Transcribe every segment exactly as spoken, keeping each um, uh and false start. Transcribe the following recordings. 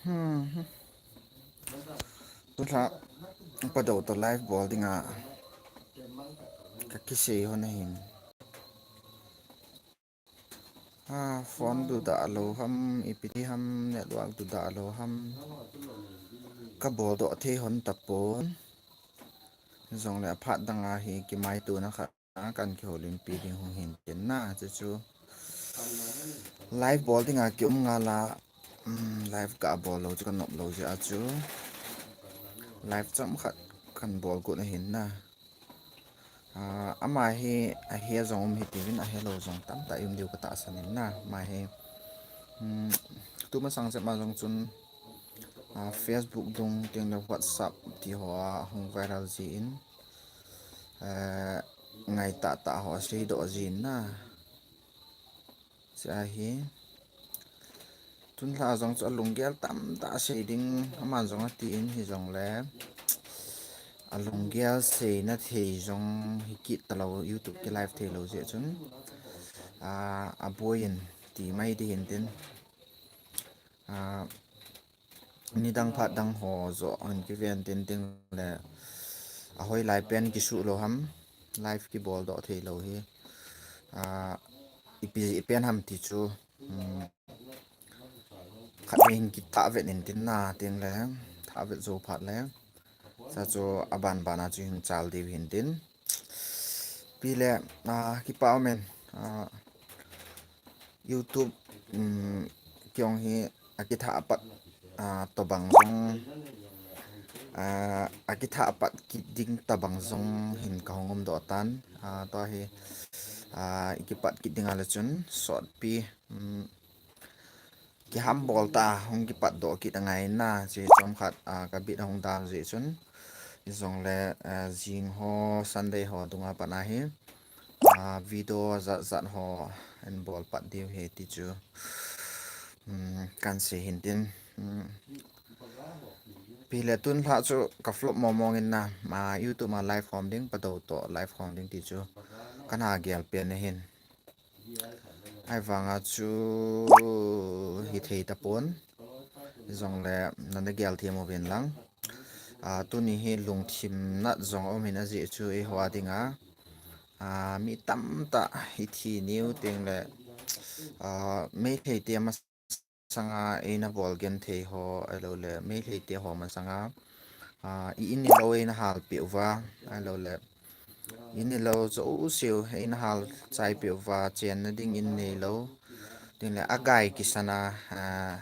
Hmm. Tulha, padou to live bol dinga kakisei hon ahin. Ah, phone duda lou ham, ipi ti ham, network duda lou ham. Kabol doh thei hon tapon. Jongle aphat danga hi kimaito na khat a kan kihoulimpi ding hung hin tin na, chuchu. Live bol dinga kium ngal a, um, live kabol lou chu kanop lou jeh a chu. Live chomkhat kan bol got ahin na. Ah, ama hi, ahe jong um hitiuvin, ahelou jong tamtah um diu katahsan in na. Ama hi, um, tumasang jep ma jong chun, ah, Facebook dung teng le WhatsApp ti ho a hung viral jin. Eh, ngai tahtah ho seidoh jin na. Hiche ahi. Tunlha jong chu alunggel tamtah sei ding, aman jong atin hijongle. Alunggel seina thei jong hi kit talou, YouTube ki live thei lou jeh chun. Ah, aboi in ti mai ding hin tin. Ah, nidang phat dang ho joh in kiven tin tin le ahoilai pen kisuh lou ham, live kibol doh thei lou hi, ah, ipi jeh pen ham ti chu, um, khat hin kithah vet in tin na tin le, thah vet jou phat le, sa chu aban ban a chu hin chal diu hin tin. Pi le, ah, kipa umin, ah, YouTube, um, kiong hi akithah apat, ah, tobang jong, ah, akithah apat kit ding tobang jong hin kahung um doh tan, ah, tua hi, ah, ikipat kit ding a le chun sotpi, um, kihambol tah a hung kipat doh kit angai na, hiche chomkhat, ah, kabit ahung dal jeh chun, hijongle, ah, jing ho, Sunday ho dunga pat a hi, ah, video jat jat ho hin bol pat diu hi ti chu, um, kan sei hin tin, um, pi le tunlha chu ka flop mong mong in na, ah, YouTube a live khom ding, padou to live khom ding ti chu kana gel pen ahin. Ahivanga chu hithei tapon. Jongle nana gel them uvin lang. Ah, tuni hi lungthim nat jong um hin ajeh chu eiho a dinga. Ah, mi tamtah hithi niu teng le, ah, Meitei te ma- sanga eina bol genthei ho, ahilou le, Meitei te ho masanga, ah, i in i lou eina halpeh uva, ahilou le, in i lou jouseu eina hal chaipeh uva, chenna ding in neilou, tin le, agai kisan a, ah,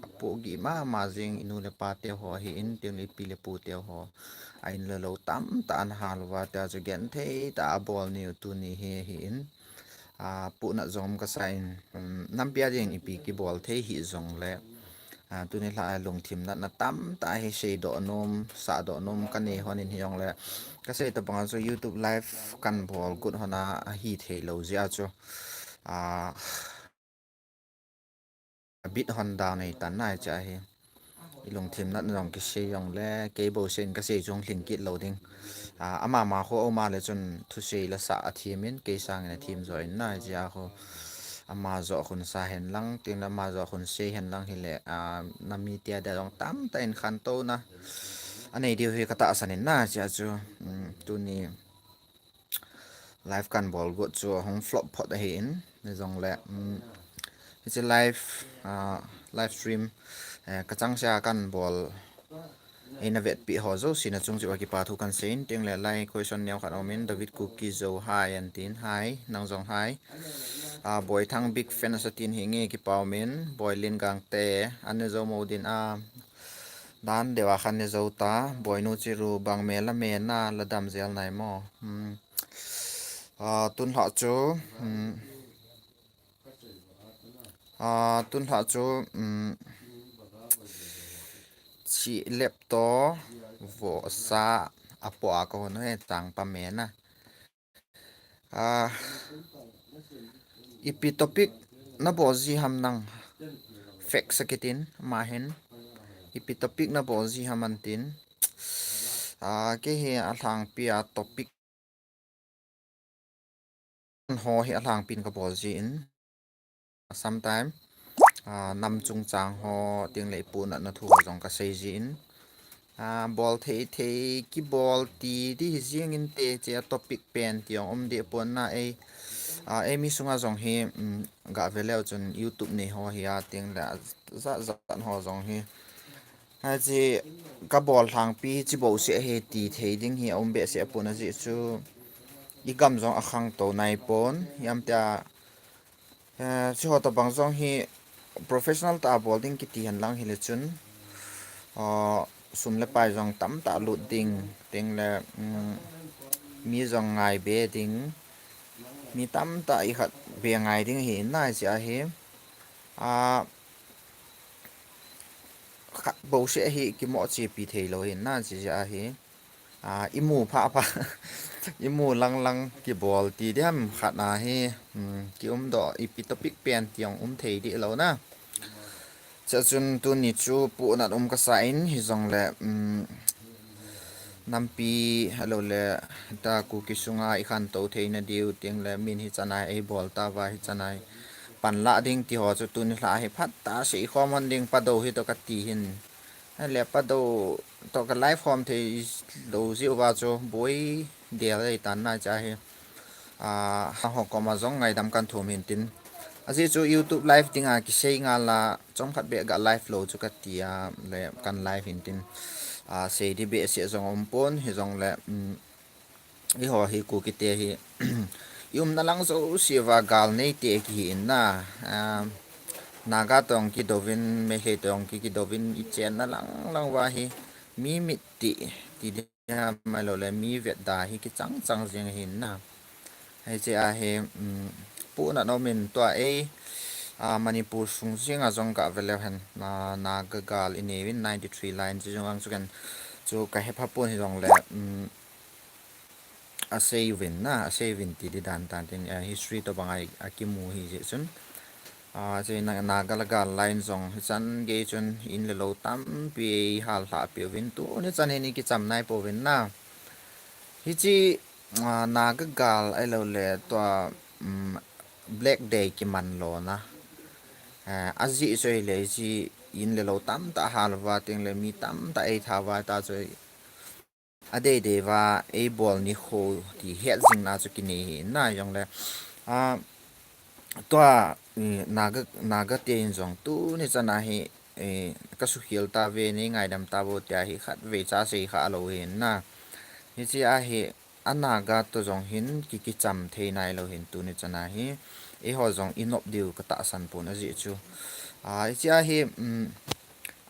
apohgih mama jing inu le pa te ho ahin, tin le, ipi le pu te ho, a in le lou tamtah ana hal uva, tia chu genthei tah a abol niu tuni hi ahin. Ah, puhnat jong um kasa in, um, nampi a ding ipi kibol thei hijongle, ah, tuni lha a lungthim natna tamtah hi seidoh nom, sahdoh nom kanei hon in hijongle, kasei tobang a chu YouTube live kan bol got hon a, ahithei lou jeh a chu, ah, abit hon dau nei tan na hiche ahi. I lungthim natna jong kisei jongle, kei bou seh in kasei chu hung lhing kit lou ding. Ah, ama ma khu aum a le chun thusei la sah athem in, kei sang in athem jo in na hiche a khu. Ama joh khun sa hen lang, tin le ama joh khun sei hen lang hile, ah, nam mi tia dia jong tamtah in khantouna anei diu hi katahsan in na hiche a chu, um, tuni live kan bol got chu ahung flop phot ahin, hijongle, um, hiche live, ah, live stream, eh, kachangseh a kan bol eina vetpeh ho jouse na chung cheh uva kipa thu kan sei in, tin le lai question neo khat aum in, David Kuki Zo hi antin, hi, nang jong hi. Ah, Boithang big fan asa tin hinge kipa umin, Boilin Gangte, an ne jou mo din a, dan deuva khan ne jou ta, Boinu Chiru, bang me la me na, la dam jel nai mo. Hmm. Ah, tunlha chu, um, ah, tunlha chu, um, chi lep to, vohsa, apoh a kahon he chang pa me na. Ah, ipi topic nabol ji ham nang, fact sa kitin, ama hin. Ipi topic nabol ji ham antin. Ah, kei hi alhangpi a topic ho hi alhangpin kabol jin. Sometime, nam chungchang ho, tengle ipuhnatna thu ho jong kasei jin. Bol thei thei, kibol ti, ti hi jing inte, hiche a topic pen ti jong um deh pon na ei. Ei mi sunga jong hi, gah ve leu chun YouTube nei ho hi a, tengle ajat jat ho jong hi. Hiche kabol lhangpi, hiche bouseh hi ti thei ding hi aum behseh pon ajeh chu igam jong akhangtou nai pon, hiam tia, hiche ho tobang jong hi professional tah a bol ding kiti henlang hile chun, sum le pai jong tamtah lut ding, tengle mi jong ngai be ding, mi tamtah ikhat be ngai ding hi na, hiche a hi khat bouseh hi kimoh chepi theilou hi na, hiche a hi imu phah phah, imu lang lang kibol ti diham khat na hi, kiumdoh ipi topic pen ti jong um thei deh lou na. Hichea chun tuni chu puhnat um kasa in, hijongle nampi, ahiloule ta Kuki sunga ikhantou theina diu, tengle min hichan a eibol tauva, hichan a panlah ding ti ho chu tuni lhah hi phatah a seikhom hon ding, Padou hi toh kati hin. Ahile Padou toh ka live khom thei lou jeh uva chu boi del ahitan na, hiche a hi ho koma jong ngaidam kahin thum hin tin. Ajeh chu YouTube live dinga kisei ngal a, chomkhat beh ga live lou chu kati a, le kahin live hin tin. Sei ding behseh jong um pon, hijongle eiho hi Kukite hi iumna lang jouse uva gal neite kihi in na. Naga toh jong kidouvin, Meitei toh jong ki, kidouvin, ichenna lang lang uva hi mi mittih ti diham, ahiloule mi vetda hi kichang chang jeng ahin na. Hiche a hi puhnat um in, tua ei Manipur sung jenga jong gah ve leu hen, Naga gal inei uvin, ninety three line chu jong ang chu ken chu kahepha pon, hijongle asei uvin na, asei uvin ti di dan tan tin, history tobang a akimu hijeh chun, hiche Naga gal line jong hichan gei chun in le lou tampi eihal lhahpeh uvin, tuni chan hin ikicham nai pouvin na. Hiche Naga gal ahiloule tua Black Day kiman lona ajeh chu ahile, hiche in le lou tamtah hal uva, tengle mi tamtah eitha uva, ta chu adeidei uva eibol nikho ti het jingna chu kinei hi na, hijongle tua Naga, Naga te in jong tuni chan a hi kasukhel tauve, nei ngaidam tauvo tia hi khatvei cha sei kha lou hin na. Hiche a hi a Naga toh jong hin ki, kicham thei nailou hin, tuni chan a hi eiho jong inop diu katahsan pon ajeh chu. Hiche a hi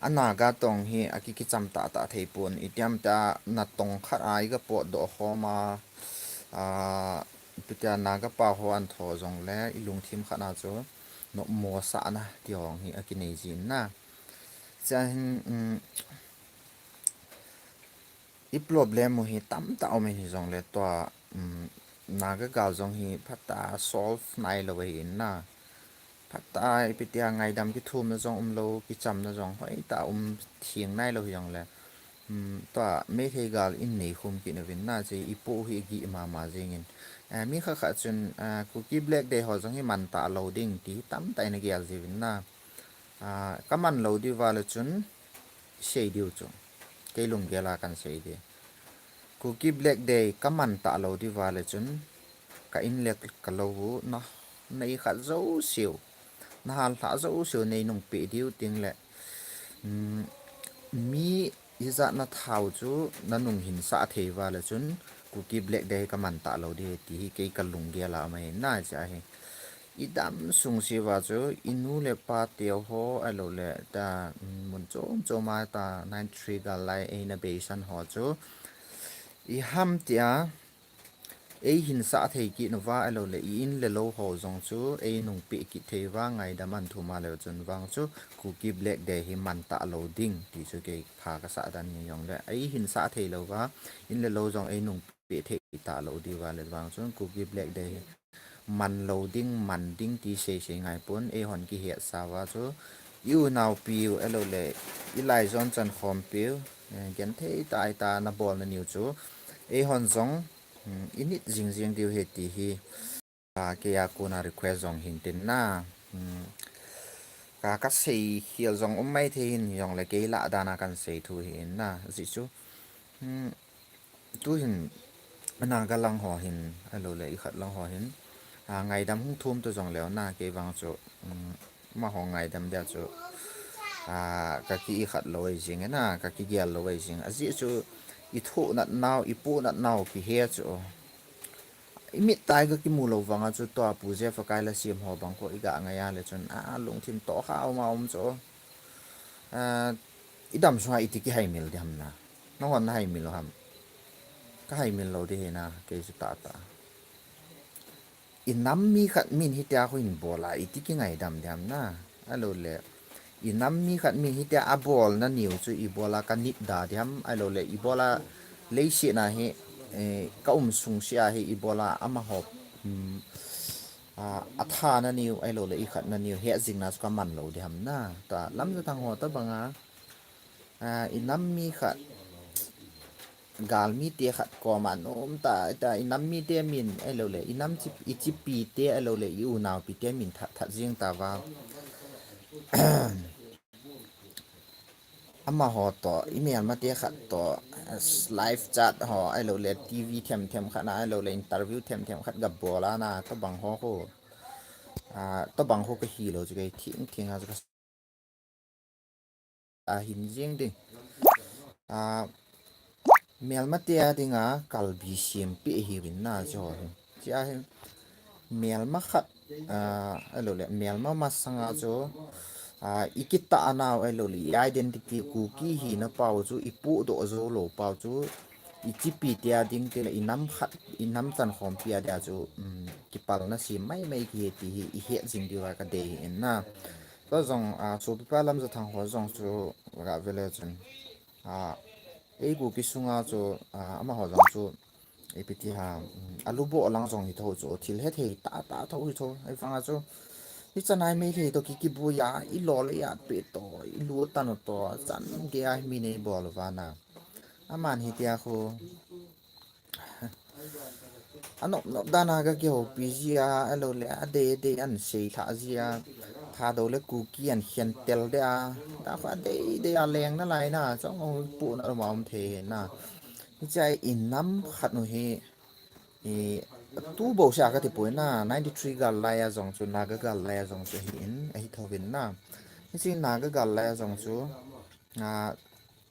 a Naga toh hi aki, kicham tahtah thei pon, itiham tia natong khat a iga potdoh khom a, ipi tia Naga pao ho ahin tho jongle ilungthim khat a chu nopmo sahna ti ho hi akinei jin na. Hiche a hin iproblem u hi tamtah um in, hijongle tua Naga gal jong hi phatah a solve nailou ahin na. Phatah a ipi tia ngaidam kithumna jong umlou, kichamna jong hoitah a um theng nailou hijongle, tua Meitei gal in neikhum kit uvin na, hiche ipoh hi igih mama jengin. Mi khat khat chun Kuki Black Day ho jong hi man talou ding ti tamtah in agel jiuvin na. Kaman lou diuva le chun sei diu chu, kei lunggel a kahin sei ding. Kuki Black Day kaman talou diuva le chun ka in le kalou u, na, nei khat jouseu, nahal lhah jouseu neinungpeh diu, tengle mi ijat nathau chu nanung hinsah thei uva le chun Kuki Black Day kaman talou ding ti hi kei kalunggel a um ahi na, hiche a hi idam sung seuva chu inu le pa teu ho ahiloule ta mun chom chom a ta ninety three gal lai eina beisan ho chu iham tia eihinsah thei kit uva, ahiloule i in le lou ho jong chu einungpeh kit thei uva ngaidam ahin thum a leu chun vang chu Kuki Black Day hi man talou ding ti chu kei pha kasah dan hi, hijongle eihinsah thei louva, in le lou jong einungpeh thei talou diuva le vang chun Kuki Black Day hi man lou ding, man ding ti sei sei ngai pon, eihon kihetsa uva chu i unaopiu ahiloule ilaijon chankhompiu, genthei tah a ita nabolna niu chu eihon jong init jing jing diu ahi ti hi kei a kona request jong hin tin na. ka, ka seikhel jong um maithei hin, hijongle kei lah dan a kan sei thu hi in na, ajeh chu, hmm, tuhin, Naga lang ho hin, ahilou le ikhat lang ho hin, a, ngaidam hung thum ta jongleu na, kei vang chu, um, amaho ngaidam dia chu, a, ka ki ikhat lou ahi jing e na, ka kigel lou ahi jing. Ajeh chu, i thoh nat nau, i poh nat nau kihe chu. I mit tai ka kimu lou vang a chu tua Pu Jeff a kai la siam ho bang kho i ga ngai a le chun, a, lungthim toh kha um a um chu. A, i dam sunga iti kihaimil di ham na. Nahon na haimil lou ham. Ka haimil lou di hi na, kei chu tah tah. I nam mi khat min hitia khu hin bol a, iti kingaidam di ham na. Ahilou le, i nam mi khat min hitia a bol na niu chu i bol a ka nit da di ham, ahilou le, i bol a leiset na hi, eh, ka um sung sia hi i bol a amaho, um, a, a tha na niu, ahilou le, i khat na niu, het jing na chu ka man lou di ham na. Tua Lamjathang ho tabang a, a, i nam mi khat, galmi te khat koma nom ta, ta i nam mi te min, ahilou le, i nam chi, i chipi te, ahilou le, i unau pi te min that, that jing ta va. Amaho toh, i melma te khat toh, live chat ho, ahilou le, T V them them khat na, ahilou le, interview them them khat ga bol a na, tabang ho khu. A, tabang khu ka hi lou chu kei thing thing a chu ka a hin jing ding. A, melma te a dinga kalbi siam pi hi vin na chu ho hin. Chia hin melma khat, a, ahilou le, melma masanga chu, a, i kitah nau ahilou le, i identity Kuki hina pau chu i pohdoh jou lou pau chu, i chipi te a ding te le, i nam khat, i nam chan khompi a dia chu, um, kipalna siam mai mai kihi ti hi, i het jing diu a ka dei hi in na. Tua jong, a, sopipa Lamjathang ho jong chu, ga ve le chun, a, ei Kuki sunga chu, a, amaho jong chu, ipi ti ham, um, a luboh lang jong hi tho chu, thil hethei tah tah tho hi tho, ei vang a chu, i chanai Meitei toh ki, kibui a, i lol i at pe toh, i lu tan u toh, chan gei a hi mi nei bol uva na. Aman hitia khu, a nop nop dan a ka kihoupi ji a, ahilou le, a dei dei an sei lha ji a, Thadou le Kuki an khen tel de a, ta khu a dei dei a leng na lai na, chong hung pu na um a um thei na. Hichea i nam khat nu hi, i, tu bou sia ka ti poi na, ninety three gal lai a jong chu, Naga gal lai a jong chu hi in, ahi tho vin na. Hiche Naga gal lai a jong chu, a,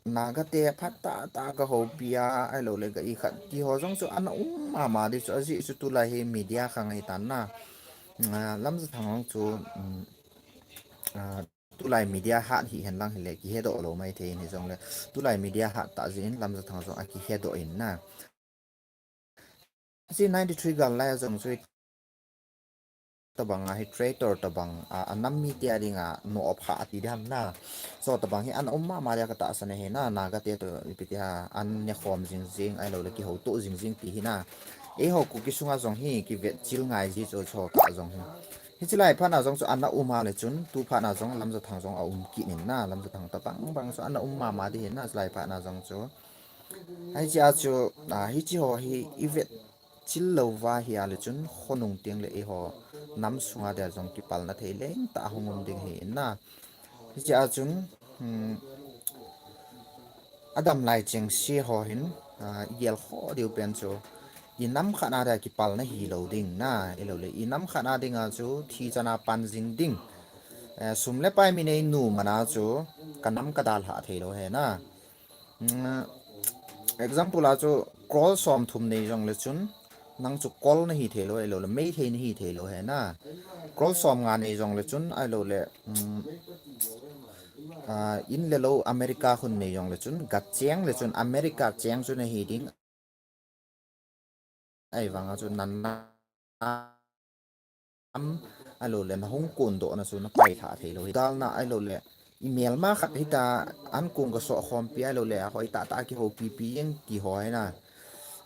Naga te phat tah tah ka houpi a, ahilou le ka i khat ti ho jong chu ana um mama di chu, ajeh chu tulai hi media khang ahi tan na. A, Lamjathang jong chu, um, a, tulai media hat hi hen lang hile kihedoh lou mai thei in hijongle, tulai media hat tah jeh in Lamjathang jong a kihedoh in na. Hiche ninety three gal lai a jong chu tabang a hi traitor tabang a, a nam mi te a dinga no pha ati di ham na. So tabang hi ana um mama dia ka tahsan ahi na, Naga te toh ipi ti ham, an ne khom jing jing, ahilou le kihouto jing jing ti hi na. Eiho Kuki sunga jong hi kivetchil ngai ji chu, chu kah jong hi. Hiche lai phat na jong chu ana um a le chun, tu phat na jong Lamjathang jong a um kit in na, Lamjathang tabang bang chu ana um mama di hi na, hiche lai phat na jong chu. Hiche a chu, a, hiche ho hi i vetchil lou va hi a le chun, khonung teng le eiho nam sunga dia jong kipalna thei leng tah hung um ding hi in na. Hiche a chun, um, a dam lai cheng se ho hin, a, i gel kho diu pen chu, i nam khat na dia kipalna hi lou ding na, ahilou le, i nam khat na dinga chu thi chan a pan jing ding. Eh, sum le pai mi nei nu mana chu, ka nam ka dalha thei lou he na. Mm, example a chu, crore som thum nei jong le chun, nang chu kol na hi thei lou, ahilou le, Meitei na hi thei lou he na. Crore som nga nei jong le chun, ahilou le, um, a, in le lou America khun nei jong le chun, ga cheng le chun, America cheng chu na hi ding. Ahivang a chu nan nam, ahilou le, na hung kondoh na chu na pai lha thei lou hi. Gal na ahilou le, i melma khat hita an kong ka soh khompi ahilou le, a hoi tah tah kihoupi pi jeng ti ho hi na.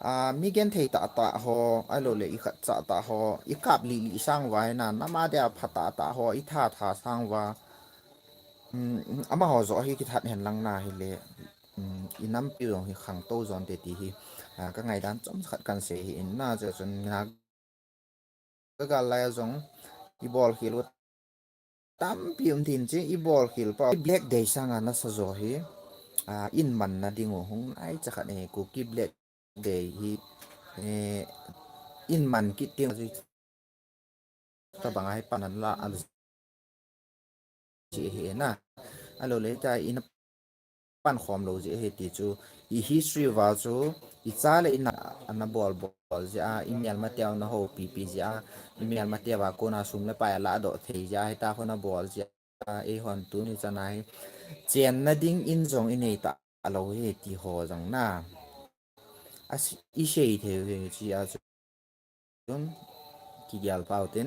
A, mi genthei tah tah ho, ahilou le, i khat chah tah ho, i kap lih lih sang uva hi na, nam a dia pha tah tah ho, i tha tha sang uva. Um, amaho joh hi kithat hen lang na hile, um, i nampi jong hi khangtou jon te ti hi, a, ka ngaidan chomkhat kan sei hi in na, chu chun na Naga gal lai a jong i bol khel u tampi um tin chu i bol khel pau. Black Day sanga nasa jo hi, a, in manna ding u hung nai cha khat e, Kuki Black Day hi, eh, in man kit ding u chu tabang a hi pan an la al ji hi na. Alo le ta in pan khom lo ji hi ti chu i history va chu i cha le in ana bol bol ji a, i melma teu na ho pi pi ji a, i melma teu va kona sum le pai a la doh thei ji a, hi ta kho na bol ji a, ei hon tuni chan a hi chenna ding in jong i nei ta lo hi ti ho jong na. A si-, i sei thei u hi chi a chun kigel pau tin.